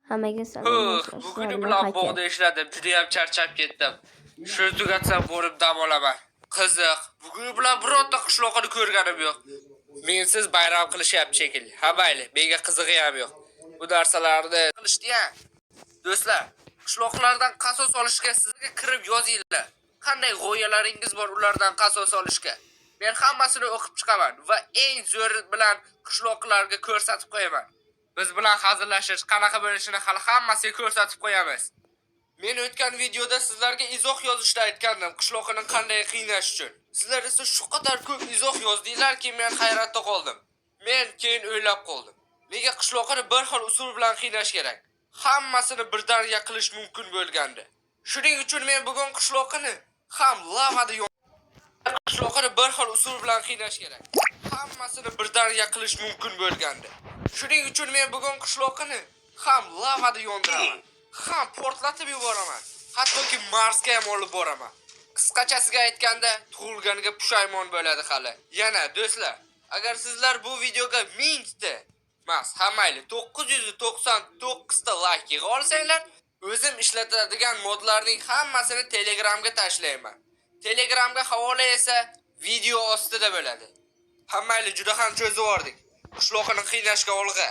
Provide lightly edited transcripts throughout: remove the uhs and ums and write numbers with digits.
Hammaga salom Huh, do'stlar. buguni Sizlar bilan bilan Haker. bog'da ishladim, juda ham charchab ketdim. Shuni tugatsam borib dam olaman. Qiziq, buguni bilan birorta qishloqini ko'rganim yo'q. Mensiz bayram qilishyapti shekilli. Ha mayli, menga qizig'i ham yo'q. Bu narsalarni qilishdi-ya. Do'stlar, qishloqlardan qasos olishga sizga kirib yozinglar. Qanday g'oyalaringiz bor ulardan qasos olishga? Men hammasini o'qib chiqaman va eng zo'ri bilan qishloqlarga ko'rsatib qo'yaman. Biz bilan hazillashish qanaqa bo'lishini hali hammasiga ko'rsatib qo'yamiz. Men o'tgan videoda sizlarga izoh yozishni aytgandim, qishloqini qanday qiynash uchun. Sizlar esa shu qadar ko'p izoh yozdinglarki, men hayratda qoldim. Men keyin o'ylab qoldim. Nega qishloqini bir xil usul bilan qiynash kerak? Hammasini birdaniga qilish mumkin bo'lgandi. Shuning uchun men bugun qishloqini ham lavada qishloqini bir xil usul bilan qiynash kerak. Hammasini birdaniga qilish mumkin bo'lgandi. Shuning uchun men bugun qishloqini ham lavada yondiraman, ham portlatib yuboraman. Hattoki Marsga ham olib boraman. Qisqachasiga aytganda, tug'ilganiga pushaymon bo'ladi hali. Yana do'stlar, agar sizlar bu videoga 1000 ta emas, ha mayli, 999 ta layk yig'a olsanglar, o'zim ishlatadigan modlarning hammasini Telegramga tashlayman. Telegramga havola esa video ostida bo'ladi. Ha mayli, juda ham cho'zib yubordik. Qishloqini qiynashga olg'a.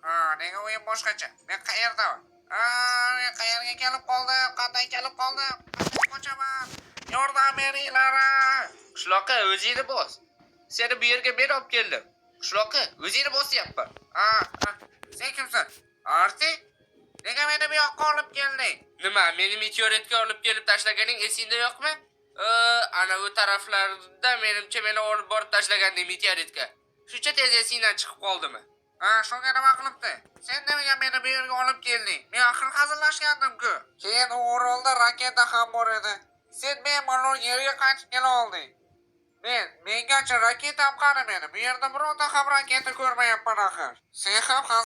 Ha, nega o'yin boshqacha? Men qayerdaman? Ha, men qayerga kelib qoldim? Qanday kelib qoldim? Qanday qochaman? Yordam beringlar! Qishloqqa o'zingni bos. Seni bu yerga men olib keldim. Qishloqqa o'zingni bosyapman. Ha, ha, sen kimsan? Arti? Nega meni bu yoqqa olib kelding? Nima, meni meteoritga olib kelib tashlaganing esingda yo'qmi? Ana u taraflarda menimcha meni olib borib tashlaganding meteoritga. Shuncha tez esingdan chiqib qoldimi? Ha, shunga nima qilibdi? Sen nimaga meni bu yerga olib kelding? Men axir hazillashgandim-ku. Keyin u orolda raketa ham bor edi. Sen bemalol yerga qaytib kela olding. Men, mengacha raketam qani meni? Bu yerda birorta ham raketa ko'rmayapman axir. Sen ham